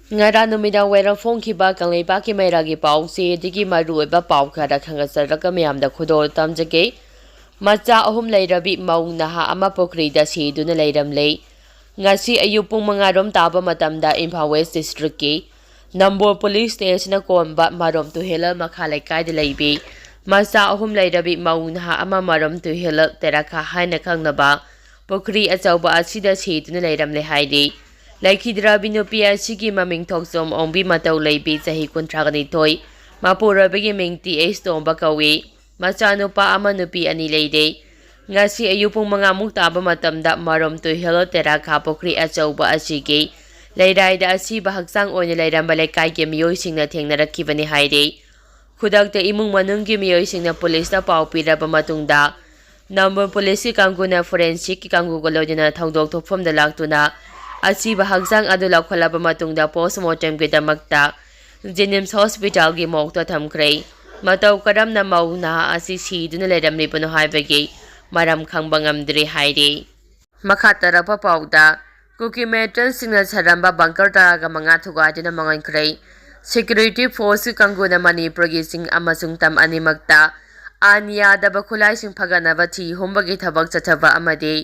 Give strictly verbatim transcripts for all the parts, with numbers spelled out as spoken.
ꯉꯔꯥꯡ ꯅꯨꯃꯤꯗꯥꯡ ꯋꯥꯏꯔꯝ ꯐꯣꯡꯈꯤꯕ ꯀꯪꯂꯩꯄꯥꯛꯀꯤ ꯃꯩꯔꯥꯒꯤ ꯄꯥꯎꯆꯦꯗꯒꯤ ꯃꯔꯨꯑꯣꯏꯕ ꯄꯥꯎ ꯈꯔ ꯈꯪꯒꯠꯆꯔꯒ ꯃꯌꯥꯝꯗ ꯈꯨꯗꯣꯜ ꯇꯝꯖꯒꯦ꯫ ꯃꯆꯥ ꯑꯍꯨꯝ ꯂꯩꯔꯕꯤ ꯃꯧ ꯅꯍꯥ ꯑꯃ ꯄꯨꯈ꯭ꯔꯤꯗ ꯁꯤꯗꯨꯅ ꯂꯩꯔꯝꯂꯦ꯫ ꯉꯁꯤ ꯑꯌꯨꯛ ꯄꯨꯡ ꯃꯉꯥ ꯔꯣꯝ ꯇꯥꯕ ꯃꯇꯝꯗ ꯏꯝꯐꯥꯜ ꯋꯦꯁ ꯗꯤꯁꯇ꯭ꯔꯤꯛꯀꯤ ꯅꯝꯕꯣꯜ ꯄꯨꯂꯤꯁ ꯁ꯭ꯇꯦꯁꯟꯅ ꯀꯣꯟꯕ ꯃꯔꯣꯝ ꯇꯨꯍꯦꯜ ꯃꯈꯥ ꯂꯩꯀꯥꯏꯗ ꯂꯩꯕꯤ ꯃꯆꯥ ꯑꯍꯨꯝ ꯂꯩꯔꯕꯤ ꯃꯧ ꯅꯍꯥ ꯑꯃ ꯃꯔꯣꯝ ꯇꯨꯍꯦꯜ ꯇꯦꯔꯥꯈꯥ ꯍꯥꯏꯅ ꯈꯪꯅꯕ ꯄꯨꯈ꯭ꯔꯤ ꯑꯆꯧꯕ ꯑꯁꯤꯗ ꯁꯤꯗꯨꯅ ꯂꯩꯔꯝꯂꯦ ꯍꯥꯏꯔꯤ꯫ ꯂꯩꯈꯤꯗ꯭ꯔꯕꯤ ꯅꯨꯄꯤ ꯑꯁꯤꯒꯤ ꯃꯃꯤꯡ ꯊꯣꯛꯆꯣꯝ ꯑꯣꯡꯕꯤ ꯃꯇꯧ ꯂꯩꯕꯤ ꯆꯍꯤ ꯀꯨꯟꯊ꯭ꯔꯥꯒ ꯅꯤꯊꯣꯏ, ꯃꯄꯨꯔꯣꯏꯕꯒꯤ ꯃꯤꯡ ꯇꯤ ꯑꯩꯆ ꯇꯣꯝꯕ ꯀꯧꯏ꯫ ꯃꯆꯥꯅꯨꯄꯥ ꯑꯃ ꯅꯨꯄꯤ ꯑꯅꯤ ꯂꯩꯔꯦ꯫ ꯉꯁꯤ ꯑꯌꯨꯛ ꯄꯨꯡ ꯃꯉꯥꯃꯨꯛ ꯇꯥꯕ ꯃꯇꯝꯗ ꯃꯔꯣꯝ ꯇꯨꯍꯦꯜ ꯇꯦꯔꯥꯈꯥ ꯄꯨꯈ꯭ꯔꯤ ꯑꯆꯧꯕ ꯑꯁꯤꯒꯤ ꯂꯩꯔꯥꯏꯗ ꯑꯁꯤꯕ ꯍꯛꯆꯥꯡ ꯑꯣꯏꯅ ꯂꯩꯔꯝꯕ ꯂꯩꯀꯥꯏꯒꯤ ꯃꯤꯑꯣꯏꯁꯤꯡꯅ ꯊꯦꯡꯅꯔꯛꯈꯤꯕꯅꯤ ꯍꯥꯏꯔꯤ꯫ ꯈꯨꯗꯛꯇ ꯏꯃꯨꯡ ꯃꯅꯨꯡꯒꯤ ꯃꯤꯑꯣꯏꯁꯤꯡꯅ ꯄꯨꯂꯤꯁꯇ ꯄꯥꯎ ꯄꯤꯔꯕ ꯃꯇꯨꯡꯗ ꯅꯝꯕꯣꯜ ꯄꯨꯂꯤꯁꯀꯤ ꯀꯥꯡꯕꯨꯅ ꯐꯣꯔꯦꯟꯁꯤꯛꯀꯤ ꯀꯥꯡꯕꯨꯒ ꯂꯣꯏꯅꯅ ꯊꯧꯗꯣꯛ ꯊꯣꯛꯐꯝꯗ ꯂꯥꯛꯇꯨꯅ ꯑꯁꯤꯕ ꯍꯛꯆꯥꯡ ꯑꯗꯨ ꯂꯧꯈꯠꯂꯕ ꯃꯇꯨꯡꯗ ꯄꯣꯁꯃꯣꯔꯇꯦꯝꯒꯤꯗꯃꯛꯇ ꯖꯦꯅꯤꯝꯁ ꯍꯣꯁꯄꯤꯇꯥꯜꯒꯤ ꯃꯣꯔꯒꯇ ꯊꯝꯈ꯭ꯔꯦ꯫ ꯃꯇꯧ ꯀꯔꯝꯅ ꯃꯧ ꯅꯍꯥ ꯑꯁꯤ ꯁꯤꯗꯨꯅ ꯂꯩꯔꯝꯂꯤꯕꯅꯣ ꯍꯥꯏꯕꯒꯤ ꯃꯔꯝ ꯈꯪꯕ ꯉꯝꯗ꯭ꯔꯤ ꯍꯥꯏꯔꯤ꯫ ꯃꯈꯥ ꯇꯥꯔꯛꯄ ꯄꯥꯎꯗ, ꯀꯨꯀꯤ ꯃꯤꯂꯤꯇꯦꯟꯠꯁꯤꯡꯅ ꯁꯥꯔꯝꯕ ꯕꯪꯀꯔ ꯇꯔꯥꯒ ꯃꯉꯥ ꯊꯨꯒꯥꯏꯗꯨꯅ ꯃꯥꯡꯍꯟꯈ꯭ꯔꯦ꯫ ꯁꯦꯀ꯭ꯌꯨꯔꯤꯇꯤ ꯐꯣꯔꯁꯀꯤ ꯀꯥꯡꯕꯨꯅ ꯃꯅꯤꯄꯨꯔꯒꯤ ꯆꯤꯡ ꯑꯃꯁꯨꯡ ꯇꯝ ꯑꯅꯤꯃꯛꯇ ꯑꯥꯏꯟ ꯌꯥꯗꯕ ꯈꯨꯠꯂꯥꯏꯁꯤꯡ ꯐꯒꯠꯅꯕ ꯊꯤ ꯍꯨꯝꯕꯒꯤ ꯊꯕꯛ ꯆꯠꯊꯕ ꯑꯃꯗꯤ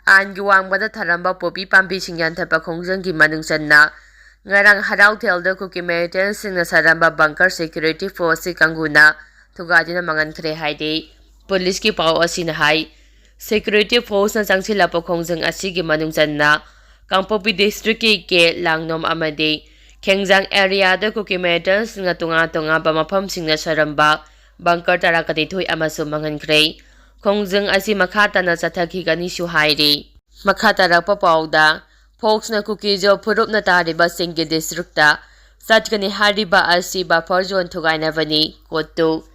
ꯑꯥꯏꯟꯒꯤ ꯋꯥꯡꯃꯗ ꯊꯥꯔꯝꯕ ꯄꯣꯄꯤ ꯄꯥꯝꯕꯤꯁꯤꯡ ꯌꯥꯟꯊꯠꯄ ꯈꯣꯡꯖꯪꯒꯤ ꯃꯅꯨꯡ ꯆꯟꯅ ꯉꯔꯥꯡ ꯍꯔꯥꯎꯊꯦꯜꯗ ꯀꯨꯀꯤ ꯃꯤꯂꯤꯇꯦꯟꯠꯁꯤꯡꯅ ꯁꯥꯔꯝꯕ ꯕꯪꯀꯔ ꯁꯦꯀ꯭ꯌꯨꯔꯤꯇꯤ ꯐꯣꯔꯁꯀꯤ ꯀꯥꯡꯕꯨꯅ ꯊꯨꯒꯥꯏꯗꯨꯅ ꯃꯥꯡꯍꯟꯈ꯭ꯔꯦ ꯍꯥꯏꯔꯤ꯫ ꯄꯨꯂꯤꯁꯀꯤ ꯄꯥꯎ ꯑꯁꯤꯅ ꯍꯥꯏ, ꯁꯦꯀ꯭ꯌꯨꯔꯤꯇꯤ ꯐꯣꯔꯁꯅ ꯆꯪꯁꯤꯜꯂꯛꯄ ꯈꯣꯡꯖꯪ ꯑꯁꯤꯒꯤ ꯃꯅꯨꯡ ꯆꯟꯅ ꯀꯥꯡꯄꯣꯛꯄꯤ ꯗꯤꯁꯇ꯭ꯔꯤꯛꯀꯤ ꯀꯦ ꯂꯥꯡꯅꯣꯝ ꯑꯃꯗꯤ ꯈꯦꯡꯖꯥꯡ ꯑꯦꯔꯤꯌꯥꯗ ꯀꯨꯀꯤ ꯃꯤꯂꯤꯇꯦꯟꯠꯁꯤꯡꯅ ꯇꯣꯉꯥꯟ ꯇꯣꯉꯥꯟꯕ ꯃꯐꯝꯁꯤꯡꯗ ꯁꯣꯏꯔꯝꯕ ꯕꯪꯀꯔ ꯇꯔꯥꯒꯅꯤꯊꯣꯏ ꯑꯃꯁꯨ ꯃꯥꯡꯍꯟꯈ꯭ꯔꯦ꯫ ꯈꯣꯡꯖꯪ ꯑꯁꯤ ꯃꯈꯥ ꯇꯥꯅ ꯆꯠꯊꯈꯤꯒꯅꯤꯁꯨ ꯍꯥꯏꯔꯤ꯫ ꯃꯈꯥ ꯇꯥꯔꯛꯄ ꯄꯥꯎꯗ, ꯐꯣꯛꯁꯅ ꯀꯨꯀꯤꯖꯣ ꯐꯨꯔꯨꯞꯅ ꯇꯥꯔꯤꯕꯁꯤꯡꯒꯤ ꯗꯤꯁꯇ꯭ꯔꯤꯛꯇ ꯆꯠꯀꯅꯤ ꯍꯥꯏꯔꯤꯕ ꯑꯁꯤ ꯕꯐꯔ ꯖꯣꯟ ꯊꯨꯒꯥꯏꯅꯕꯅꯤ꯫ ꯀꯣꯇꯨ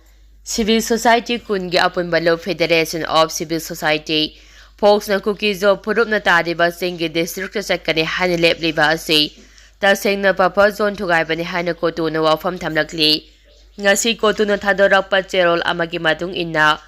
ꯁꯤꯚꯤꯜ ꯁꯣꯁꯥꯏꯇꯤ ꯀꯨꯟꯒꯤ ꯑꯄꯨꯟꯕ ꯂꯨꯞ ꯐꯦꯗꯦꯔꯦꯁꯟ ꯑꯣꯐ ꯁꯤꯚꯤꯜ ꯁꯣꯁꯥꯏꯇꯤ, ꯐꯣꯛꯁꯅ ꯀꯨꯀꯤꯖꯣ ꯐꯨꯔꯨꯞꯅ ꯇꯥꯔꯤꯕꯁꯤꯡꯒꯤ ꯗꯤꯁꯇ꯭ꯔꯤꯛꯇ ꯆꯠꯀꯅꯤ ꯍꯥꯏꯅ ꯂꯦꯞꯂꯤꯕ ꯑꯁꯤ ꯇꯁꯦꯡꯅ ꯕꯐꯔ ꯖꯣꯟ ꯊꯨꯒꯥꯏꯕꯅꯤ ꯍꯥꯏꯅ ꯀꯣꯇꯨꯅ ꯋꯥꯐꯝ ꯊꯝꯂꯛꯂꯤ꯫ ꯉꯁꯤ ꯀꯣꯇꯨꯅ ꯊꯥꯗꯣꯔꯛꯄ ꯆꯦꯔꯣꯜ ꯑꯃꯒꯤ ꯃꯇꯨꯡ ꯏꯟꯅ,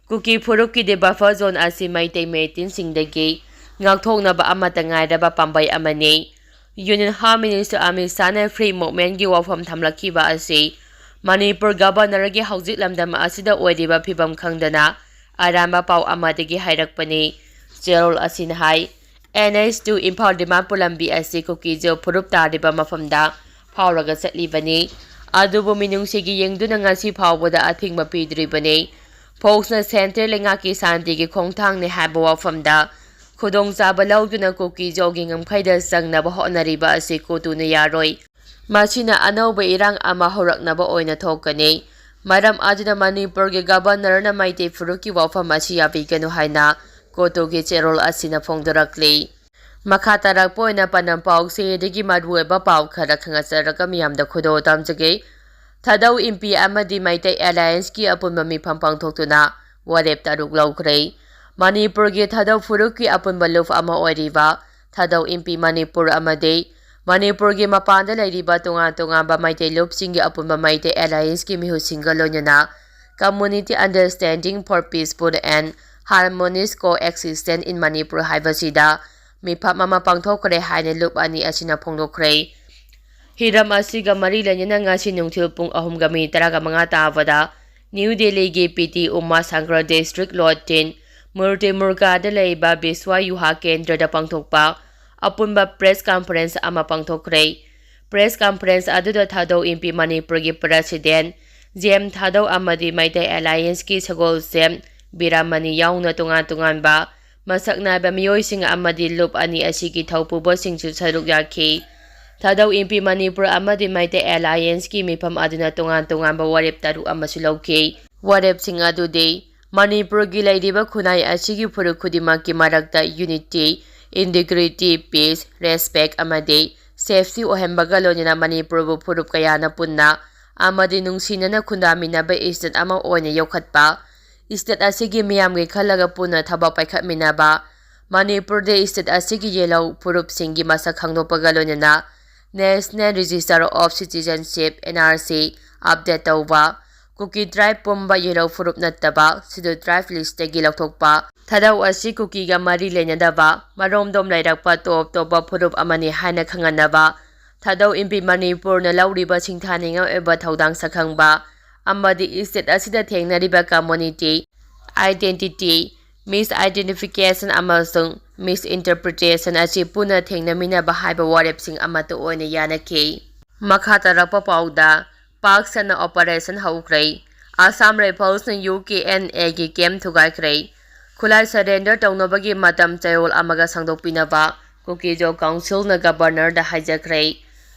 ꯀꯨꯀꯤ ꯐꯨꯔꯨꯞꯀꯤꯗꯤ ꯕꯐꯔ ꯖꯣꯟ ꯑꯁꯤ ꯃꯩꯇꯩ ꯃꯩꯇꯤꯟꯁꯤꯡꯗꯒꯤ ꯉꯥꯛꯊꯣꯛꯅꯕ ꯑꯃꯠꯇ ꯉꯥꯏꯔꯕ ꯄꯥꯝꯕꯩ ꯑꯃꯅꯤ꯫ Union Home Minister Amit ꯁꯥꯍꯅ Free Movementꯀꯤ ꯋꯥꯐꯝ ꯊꯝꯂꯛꯈꯤꯕ ꯑꯁꯤ ꯃꯅꯤꯄꯨꯔ Governorꯒꯤ ꯍꯧꯖꯤꯛ ꯂꯝꯗꯝ ꯑꯁꯤꯗ ꯑꯣꯏꯔꯤꯕ ꯐꯤꯕꯝ ꯈꯪꯗꯅ ꯑꯔꯥꯟꯕ ꯄꯥꯎ ꯑꯃꯗꯒꯤ ꯍꯥꯏꯔꯛꯄꯅꯤ꯫ ꯆꯦꯔꯣꯜ ꯑꯁꯤꯅ ꯍꯥꯏ, NH two ꯏꯝꯐꯥꯜ ꯗꯤꯃꯥꯄꯨꯔ ꯂꯝꯕꯤ ꯑꯁꯤ ꯀꯨꯀꯤꯖꯣ ꯐꯨꯔꯨꯞ ꯇꯥꯔꯤꯕ ꯃꯐꯝꯗ ꯐꯥꯎꯔꯒ ꯆꯠꯂꯤꯕꯅꯤ꯫ ꯑꯗꯨꯕꯨ ꯃꯤꯅꯨꯡꯁꯤꯒꯤ ꯌꯦꯡꯗꯨꯅ ꯉꯁꯤ ꯐꯥꯎꯕꯗ ꯑꯊꯤꯡꯕ ꯄꯤꯗ꯭ꯔꯤꯕꯅꯤ꯫ ꯐꯣꯛꯁꯅ ꯁꯦꯟꯇ꯭ꯔꯦꯜ ꯂꯩꯉꯥꯛꯀꯤ ꯁꯥꯟꯇꯤꯒꯤ ꯈꯣꯡꯊꯥꯡꯅꯤ ꯍꯥꯏꯕ ꯋꯥꯐꯝꯗ ꯈꯨꯗꯣꯡꯆꯥꯕ ꯂꯧꯗꯨꯅ ꯀꯨꯀꯤꯖꯣꯒꯤ ꯉꯝꯈꯩꯗ ꯆꯪꯅꯕ ꯍꯣꯠꯅꯔꯤꯕ ꯑꯁꯤ ꯀꯣꯇꯨꯅ ꯌꯥꯔꯣꯏ꯫ ꯃꯁꯤꯅ ꯑꯅꯧꯕ ꯏꯔꯥꯡ ꯑꯃ ꯍꯧꯔꯛꯅꯕ ꯑꯣꯏꯅ ꯊꯣꯛꯀꯅꯤ꯫ ꯃꯔꯝ ꯑꯗꯨꯅ ꯃꯅꯤꯄꯨꯔꯒꯤ Governorꯅ ꯃꯩꯇꯩ ꯐꯨꯔꯨꯞꯀꯤ ꯋꯥꯐꯝ ꯑꯁꯤ ꯌꯥꯕꯤꯒꯅꯨ ꯍꯥꯏꯅ ꯀꯣꯇꯨꯒꯤ ꯆꯦꯔꯣꯜ ꯑꯁꯤꯅ ꯐꯣꯡꯗꯣꯔꯛꯂꯤ꯫ ꯃꯈꯥ ꯇꯥꯔꯛꯄ ꯑꯣꯏꯅ ꯄꯥꯟꯗꯝ ꯄꯥꯎꯁꯦ ꯑꯗꯒꯤ ꯃꯔꯨꯑꯣꯏꯕ ꯄꯥꯎ ꯈꯔ ꯈꯪꯍꯟꯖꯔꯒ ꯃꯤꯌꯥꯝꯗ ꯈꯨꯗꯣꯜ ꯇꯝꯖꯒꯦ꯫ ꯊꯥꯗꯧ ꯏꯝꯄꯤ ꯑꯃꯗꯤ ꯃꯩꯇꯩ Allianceꯀꯤ ꯑꯄꯨꯟꯕ ꯃꯤꯐꯝ ꯄꯥꯡꯊꯣꯛꯇꯨꯅ ꯋꯥꯔꯦꯞ ꯇꯔꯨꯛ ꯂꯧꯈ꯭ꯔꯦ꯫ ꯃꯅꯤꯄꯨꯔꯒꯤ ꯊꯥꯗꯧ ꯐꯨꯔꯨꯞꯀꯤ ꯑꯄꯨꯟꯕ ꯂꯨꯞ ꯑꯃ ꯑꯣꯏꯔꯤꯕ ꯊꯥꯗꯧ ꯏꯝꯄꯤ ꯃꯅꯤꯄꯨꯔ ꯑꯃꯗꯤ ꯃꯅꯤꯄꯨꯔꯒꯤ ꯃꯄꯥꯟꯗ ꯂꯩꯔꯤꯕ ꯇꯣꯉꯥꯟ ꯇꯣꯉꯥꯟꯕ ꯃꯩꯇꯩ ꯂꯨꯞꯁꯤꯡꯒꯤ ꯑꯄꯨꯟꯕ ꯃꯩꯇꯩ Allianceꯀꯤ ꯃꯤꯍꯨꯠꯁꯤꯡꯒ ꯂꯣꯏꯅꯅ Community Understanding for Peaceful and Harmonious Coexistence in Manipur ꯍꯥꯏꯕꯁꯤꯗ ꯃꯤꯐꯝ ꯑꯃ ꯄꯥꯡꯊꯣꯛꯈ꯭ꯔꯦ ꯍꯥꯏꯅ ꯂꯨꯞ ꯑꯅꯤ ꯑꯁꯤꯅ ꯐꯣꯡꯗꯣꯛꯈ꯭ꯔꯦ꯫ ꯍꯤꯔꯝ ꯑꯁꯤꯒ ꯃꯔꯤ ꯂꯩꯅꯅ ꯉꯁꯤ ꯅꯨꯡꯊꯤꯜ ꯄꯨꯡ ꯑꯍꯨꯝꯒ ꯃꯤꯅꯤꯠ ꯇꯔꯥꯃꯉꯥ ꯇꯥꯕꯗ ꯅ꯭ꯌꯨ ꯗꯦꯜꯂꯤꯒꯤ ꯄꯤ ꯇꯤ ꯎꯃꯥ ꯁꯪꯀꯔ ꯗꯤꯁꯇ꯭ꯔꯤꯛ ꯂꯣꯇꯤꯟ ꯃꯨꯔꯇꯤꯃꯨꯔꯒꯥꯗ ꯂꯩꯕ ꯕꯤꯁ꯭ꯋꯥ ꯌꯨꯍꯥ ꯀꯦꯟꯗ꯭ꯔꯗ ꯄꯥꯡꯊꯣꯛꯄ ꯑꯄꯨꯟꯕ ꯄ꯭ꯔꯦꯁ ꯀꯟꯐꯔꯦꯟꯁ ꯑꯃ ꯄꯥꯡꯊꯣꯛꯈ꯭ꯔꯦ꯫ ꯄ꯭ꯔꯦꯁ ꯀꯟꯐꯔꯦꯟꯁ ꯑꯗꯨꯗ ꯊꯥꯗꯧ ꯏꯝꯄꯤ ꯃꯅꯤꯄꯨꯔꯒꯤ ꯄ꯭ꯔꯦꯁꯤꯗꯦꯟꯠ ꯖꯦ ꯑꯦꯝ ꯊꯥꯗꯧ ꯑꯃꯗꯤ ꯃꯩꯇꯩ Allianceꯀꯤ ꯁꯒꯣꯜꯁꯦꯝ ꯕꯤꯔꯥꯃꯅꯤ ꯌꯥꯎꯅ ꯇꯣꯉꯥꯟ ꯇꯣꯉꯥꯟꯕ ꯃꯁꯛ ꯅꯥꯏꯕ ꯃꯤꯑꯣꯏꯁꯤꯡ ꯑꯃꯗꯤ ꯂꯨꯞ ꯑꯅꯤ ꯑꯁꯤꯒꯤ ꯊꯧꯄꯨꯕꯁꯤꯡꯁꯨ ꯁꯔꯨꯛ ꯌꯥꯈꯤ꯫ ꯊꯥꯗꯧ ꯏꯝꯄꯤ ꯃꯅꯤꯄꯨꯔ ꯑꯃꯗꯤ ꯃꯩꯇꯩ Allianceꯀꯤ ꯃꯤꯐꯝ ꯑꯗꯨꯅ ꯇꯣꯉꯥꯟ ꯇꯣꯉꯥꯟꯕ ꯋꯥꯔꯦꯞ ꯇꯔꯨꯛ ꯑꯃꯁꯨ ꯂꯧꯈꯤ꯫ ꯋꯥꯔꯦꯞꯁꯤꯡ ꯑꯗꯨꯗꯤ ꯃꯅꯤꯄꯨꯔꯒꯤ ꯂꯩꯔꯤꯕ ꯈꯨꯟꯅꯥꯏ ꯑꯁꯤꯒꯤ ꯐꯨꯔꯨꯞ ꯈꯨꯗꯤꯡꯃꯛꯀꯤ ꯃꯔꯛꯇ unity, integrity, peace, respect ꯑꯃꯗꯤ safety ꯑꯣꯏꯍꯟꯕꯒ ꯂꯣꯏꯅꯅ ꯃꯅꯤꯄꯨꯔꯕꯨ ꯐꯨꯔꯨꯞ ꯀꯌꯥꯅ ꯄꯨꯟꯅ ꯑꯃꯗꯤ ꯅꯨꯡꯁꯤꯅꯅ ꯈꯨꯟꯗꯥꯃꯤꯟꯅꯕ state ꯑꯃ ꯑꯣꯏꯅ ꯌꯣꯛꯈꯠꯄ, state ꯑꯁꯤꯒꯤ ꯃꯤꯌꯥꯝꯒꯤ ꯈꯜꯂꯒ ꯄꯨꯟꯅ ꯊꯕꯛ ꯄꯥꯏꯈꯠꯃꯤꯟꯅꯕ, ꯃꯅꯤꯄꯨꯔꯗ state ꯑꯁꯤꯒꯤ ꯌꯦꯜꯍꯧ ꯐꯨꯔꯨꯞꯁꯤꯡꯒꯤ ꯃꯁꯛ ꯈꯪꯗꯣꯛꯄꯒ ꯂꯣꯏꯅꯅ National Register of Citizenship, N R C, update ꯇꯧꯕ, ꯀꯨꯀꯤ tribe ꯄꯨꯝꯕ ꯌꯦꯜꯍꯧ ꯐꯨꯔꯨꯞ ꯅꯠꯇꯕ Scheduled Tribe listꯇꯒꯤ ꯂꯧꯊꯣꯛꯄ꯫ ꯊꯥꯗꯧ ꯑꯁꯤ ꯀꯨꯀꯤꯒ ꯃꯔꯤ ꯂꯩꯅꯗꯕ ꯃꯔꯣꯝꯗꯣꯝ ꯂꯩꯔꯛꯄ ꯇꯣꯞ ꯇꯣꯞꯄ ꯐꯨꯔꯨꯞ ꯑꯃꯅꯤ ꯍꯥꯏꯅ ꯈꯪꯍꯟꯅꯕ ꯊꯥꯗꯧ ꯏꯝꯄꯤ ꯃꯅꯤꯄꯨꯔꯅ ꯂꯧꯔꯤꯕ ꯁꯤꯡꯊꯥꯅꯤꯡꯉꯥꯏ ꯑꯣꯏꯕ ꯊꯧꯗꯥꯡ ꯁꯛꯈꯪꯕ ꯑꯃꯗꯤ state ꯑꯁꯤꯗ ꯊꯦꯡꯅꯔꯤꯕ community identity misidentification ꯑꯃꯁꯨꯡ misinterpretation ꯑꯁꯤ ꯄꯨꯟꯅ ꯊꯦꯡꯅꯃꯤꯟꯅꯕ ꯍꯥꯏꯕ ꯋꯥꯔꯦꯞꯁꯤꯡ ꯑꯃꯠꯇ ꯑꯣꯏꯅ ꯌꯥꯅꯈꯤ꯫ ꯃꯈꯥ ꯇꯥꯔꯛꯄ ꯄꯥꯎꯗ, ꯄꯥꯛ ꯁꯟꯅ operation ꯍꯧꯈ꯭ꯔꯦ꯫ Assam Riflesꯅ UKNAꯒꯤ camp ꯊꯨꯒꯥꯏꯈ꯭ꯔꯦ꯫ ꯈꯨꯠꯂꯥꯏ surrender ꯇꯧꯅꯕꯒꯤ ꯃꯇꯝ ꯆꯌꯣꯜ ꯑꯃꯒ ꯁꯥꯡꯗꯣꯛꯄꯤꯅꯕ ꯀꯨꯀꯤꯖꯣ councilꯅ governorꯗ ꯍꯥꯏꯖꯈ꯭ꯔꯦ꯫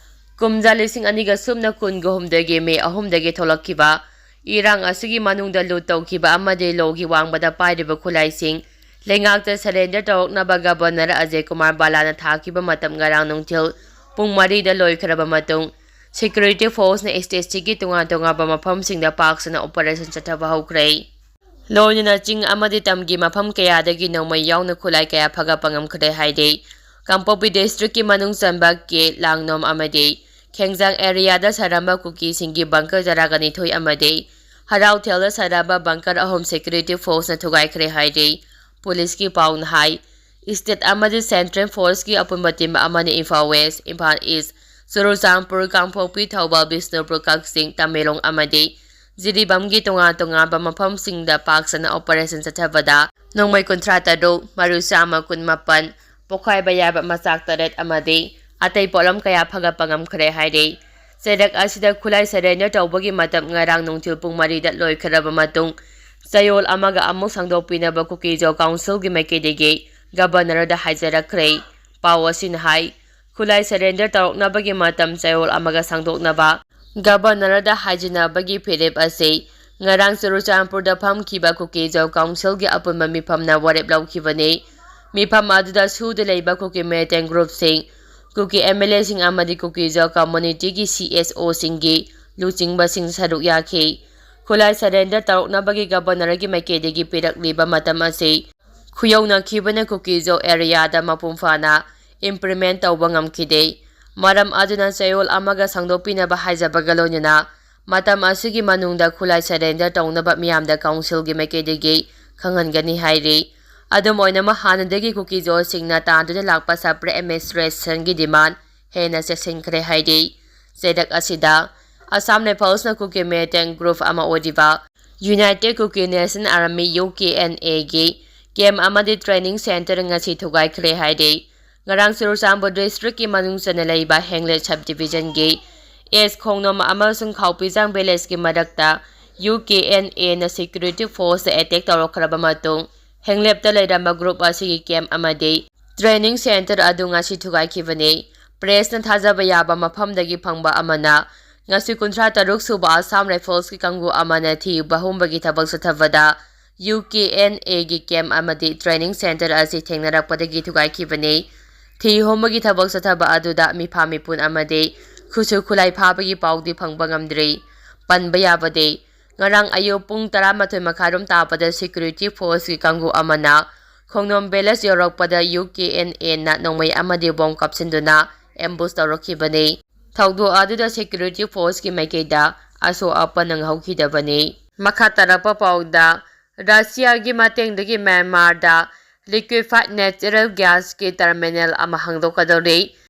ꯀꯨꯝꯖꯥ ꯂꯤꯁꯤꯡ ꯑꯅꯤꯒ ꯁꯨꯞꯅ ꯀꯨꯟꯒ ꯍꯨꯝꯗꯣꯏꯒꯤ ꯃꯦ ꯑꯍꯨꯝꯗꯒꯤ ꯊꯣꯛꯂꯛꯈꯤꯕ ꯏꯔꯥꯡ ꯑꯁꯤꯒꯤ ꯃꯅꯨꯡꯗ ꯂꯨꯠ ꯇꯧꯈꯤꯕ ꯑꯃꯗꯤ ꯂꯣꯒꯤ ꯋꯥꯡꯃꯗ ꯄꯥꯏꯔꯤꯕ ꯈꯨꯠꯂꯥꯏꯁꯤꯡ ꯂꯩꯉꯥꯛꯇ surrender ꯇꯧꯔꯛꯅꯕ governor ꯑꯖꯌ ꯀꯨꯃꯥꯔ ꯕꯥꯂꯥꯅ ꯊꯥꯈꯤꯕ ꯃꯇꯝ ꯉꯔꯥꯡ ꯅꯨꯡꯊꯤꯜ ꯄꯨꯡ ꯃꯔꯤꯗ ꯂꯣꯏꯈ꯭ꯔꯕ ꯃꯇꯨꯡ, security forceꯅ stateꯁꯤꯒꯤ ꯇꯣꯉꯥꯟ ꯇꯣꯉꯥꯟꯕ ꯃꯐꯝꯁꯤꯡꯗ ꯄꯥꯛ ꯁꯟꯅ operation ꯆꯠꯊꯕ ꯍꯧꯈ꯭ꯔꯦ꯫ ꯂꯣꯏꯅꯅ ꯆꯤꯡ ꯑꯃꯗꯤ ꯇꯝꯒꯤ ꯃꯐꯝ ꯀꯌꯥꯗꯒꯤ ꯅꯣꯡꯃꯩ ꯌꯥꯎꯅ ꯈꯨꯠꯂꯥꯏ ꯀꯌꯥ ꯐꯒꯠꯄ ꯉꯝꯈ꯭ꯔꯦ ꯍꯥꯏꯔꯤ꯫ ꯀꯥꯡꯄꯣꯛꯄꯤ districtꯀꯤ ꯃꯅꯨꯡ ꯆꯟꯕ ꯀꯦ ꯂꯥꯡꯅꯣꯝ ꯑꯃꯗꯤ ꯈꯦꯡꯖꯥꯡ areaꯗ ꯁꯥꯔꯝꯕ ꯀꯨꯀꯤꯁꯤꯡꯒꯤ bunker ꯇꯔꯥꯒ ꯅꯤꯊꯣꯏ ꯑꯃꯗꯤ ꯍꯔꯥꯎꯊꯦꯜꯗ ꯁꯥꯔꯝꯕ bunker ꯑꯍꯨꯝ security forceꯅ ꯊꯨꯒꯥꯏꯈ꯭ꯔꯦ ꯍꯥꯏꯔꯤ꯫ ꯄꯨꯂꯤꯁꯀꯤ ꯄꯥꯎꯅ ꯍꯥꯏ, state ꯑꯃꯗꯤ central forceꯀꯤ ꯑꯄꯨꯟꯕ team ꯑꯃꯅ ꯏꯝꯐꯥꯜ West, ꯏꯝꯐꯥꯜ East, ꯆꯨꯔꯆꯥꯟꯄꯨꯔ, ꯀꯥꯡꯄꯣꯛꯄꯤ, ꯊꯧꯕꯥꯜ, ꯕꯤꯁꯅꯨꯄꯨꯔ, ꯀꯛꯆꯤꯡ, ꯇꯃꯦꯡꯂꯣꯡ ꯑꯃꯗꯤ ꯖꯤꯔꯤꯕꯥꯝꯒꯤ ꯇꯣꯉꯥꯟ ꯇꯣꯉꯥꯟꯕ ꯃꯐꯝꯁꯤꯡꯗ ꯄꯥꯛ ꯁꯟꯅ operation ꯆꯠꯊꯕꯗ ꯅꯣꯡꯃꯩ ꯀꯨꯟꯊ꯭ꯔꯥ ꯇꯔꯨꯛ, ꯃꯔꯨ ꯆꯥꯝꯃ ꯀꯨꯟ ꯃꯥꯄꯟ, ꯄꯣꯈꯥꯏꯕ ꯌꯥꯕ ꯃꯆꯥꯛ ꯇꯔꯦꯠ ꯑꯃꯗꯤ ꯑꯇꯩ ꯄꯣꯠꯂꯝ ꯀꯌꯥ ꯐꯒꯠꯄ ꯉꯝꯈ꯭ꯔꯦ ꯍꯥꯏꯔꯤ꯫ ꯆꯩꯔꯛ ꯑꯁꯤꯗ ꯈꯨꯠꯂꯥꯏ surrender ꯇꯧꯕꯒꯤ ꯃꯇꯝ ꯉꯔꯥꯡ ꯅꯨꯡꯊꯤꯜ ꯄꯨꯡ ꯃꯔꯤꯗ ꯂꯣꯏꯈ꯭ꯔꯕ ꯃꯇꯨꯡ, ꯆꯌꯣꯜ ꯑꯃꯒ ꯑꯃꯨꯛ ꯁꯥꯡꯗꯣꯛꯄꯤꯅꯕ ꯀꯨꯀꯤꯖꯣ councilꯒꯤ ꯃꯥꯏꯀꯩꯗꯒꯤ governorꯗ ꯍꯥꯏꯖꯔꯛꯈ꯭ꯔꯦ꯫ ꯄꯥꯎ ꯑꯁꯤꯅ ꯍꯥꯏ, ꯈꯨꯠꯂꯥꯏ surrender ꯇꯧꯔꯛꯅꯕꯒꯤ ꯃꯇꯝ ꯆꯌꯣꯜ ꯑꯃꯒ ꯁꯥꯡꯗꯣꯛꯅꯕ governorꯗ ꯍꯥꯏꯖꯅꯕꯒꯤ ꯐꯤꯔꯦꯞ ꯑꯁꯤ ꯉꯔꯥꯡ ꯆꯨꯔꯆꯥꯟꯄꯨꯔꯗ ꯐꯝꯈꯤꯕ ꯀꯨꯀꯤꯖꯣ councilꯒꯤ ꯑꯄꯨꯟꯕ ꯃꯤꯐꯝꯅ ꯋꯥꯔꯦꯞ ꯂꯧꯈꯤꯕꯅꯤ꯫ ꯃꯤꯐꯝ ꯑꯗꯨꯗ ꯁꯨꯗ ꯂꯩꯕ ꯀꯨꯀꯤ militant groupꯁꯤꯡ, ꯀꯨꯀꯤ MLAꯁꯤꯡ ꯑꯃꯗꯤ ꯀꯨꯀꯤꯖꯣ communityꯒꯤ CSOꯁꯤꯡꯒꯤ ꯂꯨꯆꯤꯡꯕꯁꯤꯡ ꯁꯔꯨꯛ ꯌꯥꯈꯤ꯫ ꯈꯨꯠꯂꯥꯏ surrender ꯇꯧꯔꯛꯅꯕꯒꯤ governorꯒꯤ ꯃꯥꯏꯀꯩꯗꯒꯤ ꯄꯤꯔꯛꯂꯤꯕ ꯃꯇꯝ ꯑꯁꯤ ꯈꯨꯌꯧꯅꯈꯤꯕꯅ ꯀꯨꯀꯤꯖꯣ areaꯗ ꯃꯄꯨꯡ ꯐꯥꯅ implement ꯇꯧꯕ ꯉꯝꯈꯤꯗꯦ꯫ ꯃꯔꯝ ꯑꯗꯨꯅ ꯆꯌꯣꯜ ꯑꯃꯒ ꯁꯥꯡꯗꯣꯛꯄꯤꯅꯕ ꯍꯥꯏꯖꯕꯒ ꯂꯣꯏꯅꯅ ꯃꯇꯝ ꯑꯁꯤꯒꯤ ꯃꯅꯨꯡꯗ ꯈꯨꯠꯂꯥꯏ surrender ꯇꯧꯅꯕ ꯃꯤꯌꯥꯝꯗ councilꯒꯤ ꯃꯥꯏꯀꯩꯗꯒꯤ ꯈꯪꯍꯟꯒꯅꯤ ꯍꯥꯏꯔꯤ꯫ ꯑꯗꯨꯝ ꯑꯣꯏꯅꯃꯛ, ꯍꯥꯟꯅꯗꯒꯤ ꯀꯨꯀꯤ-ꯖꯣꯁꯤꯡꯅ ꯇꯥꯟꯗꯨꯅ ꯂꯥꯛꯄ separate administrationꯒꯤ demand ꯍꯦꯟꯅ ꯆꯦꯠꯁꯤꯟꯈ꯭ꯔꯦ ꯍꯥꯏꯔꯤ꯫ ꯆꯩꯔꯛ ꯑꯁꯤꯗ Assam Riflesꯅ ꯀꯨꯀꯤ militant group ꯑꯃ ꯑꯣꯏꯔꯤꯕ United Kuki Nation Army, UKNAꯒꯤ camp ꯑꯃꯗꯤ training centre ꯉꯁꯤ ꯊꯨꯒꯥꯏꯈ꯭ꯔꯦ ꯍꯥꯏꯔꯤ꯫ ꯉꯔꯥꯡ ꯆꯨꯔꯆꯥꯟꯄꯨꯔ districtꯀꯤ ꯃꯅꯨꯡ ꯆꯟꯅ ꯂꯩꯕ ꯍꯦꯡꯂꯦꯠ subdivisionꯒꯤ ꯑꯦꯁ ꯈꯣꯡꯅꯣꯝ ꯑꯃꯁꯨꯡ ꯈꯥꯎꯄꯤꯖꯥꯡ villageꯀꯤ ꯃꯔꯛꯇ UKNAꯅ security force attack ꯇꯧꯔꯛꯈ꯭ꯔꯕ ꯃꯇꯨꯡ, ꯍꯦꯡꯂꯦꯞꯇ ꯂꯩꯔꯝꯕ group ꯑꯁꯤꯒꯤ camp ꯑꯃꯗꯤ training centre ꯑꯗꯨ ꯉꯁꯤ ꯊꯨꯒꯥꯏꯈꯤꯕꯅꯤ꯫ Pressꯅ ꯊꯥꯖꯕ ꯌꯥꯕ ꯃꯐꯝꯗꯒꯤ ꯐꯪꯕ ꯑꯃꯅ, ꯉꯁꯤ ꯀꯨꯟꯊ꯭ꯔꯥ ꯇꯔꯨꯛ ꯁꯨꯕ Assam Riflesꯀꯤ ꯀꯥꯡꯕꯨ ꯑꯃꯅ ꯊꯤꯕ ꯍꯨꯝꯕꯒꯤ ꯊꯕꯛ ꯆꯠꯊꯕꯗ UKNAꯒꯤ camp ꯑꯃꯗꯤ training centre ꯑꯁꯤ ꯊꯦꯡꯅꯔꯛꯄꯗꯒꯤ ꯊꯨꯒꯥꯏꯈꯤꯕꯅꯤ꯫ ꯊꯤ ꯍꯨꯝꯕꯒꯤ ꯊꯕꯛ ꯆꯠꯊꯕ ꯑꯗꯨꯗ ꯃꯤꯐꯥ ꯃꯤꯄꯨꯟ ꯑꯃꯗꯤ ꯈꯨꯠꯁꯨ ꯈꯨꯠꯂꯥꯏ ꯐꯥꯕꯒꯤ ꯄꯥꯎꯗꯤ ꯐꯪꯕ ꯉꯝꯗ꯭ꯔꯤ꯫ ꯄꯟꯕ ꯌꯥꯕꯗꯤ, ꯉꯔꯥꯡ ꯑꯌꯨꯛ ꯄꯨꯡ ꯇꯔꯥꯃꯥꯊꯣꯏ ꯃꯈꯥꯏꯔꯣꯝ ꯇꯥꯕꯗ security forceꯀꯤ ꯀꯥꯡꯕꯨ ꯑꯃꯅ ꯈꯣꯡꯅꯣꯝ village ꯌꯧꯔꯛꯄꯗ UKNAꯅ ꯅꯣꯡꯃꯩ ꯑꯃꯗꯤ bomb ꯀꯥꯞꯁꯤꯟꯗꯨꯅ ambush ꯇꯧꯔꯛꯈꯤꯕꯅꯤ꯫ ꯊꯧꯗꯣꯛ ꯑꯗꯨꯗ security forceꯀꯤ ꯃꯥꯏꯀꯩꯗ ꯑꯁꯣꯛ ꯑꯄꯟ ꯅꯪꯍꯧꯈꯤꯗꯕꯅꯤ꯫ ꯃꯈꯥ ꯇꯥꯔꯛꯄ ꯄꯥꯎꯗ, Russiaꯒꯤ ꯃꯇꯦꯡꯗꯒꯤ Myanmarꯗ liquefied natural gasꯀꯤ terminal ꯑꯃ ꯍꯥꯡꯗꯣꯛꯀꯗꯧꯔꯤ꯫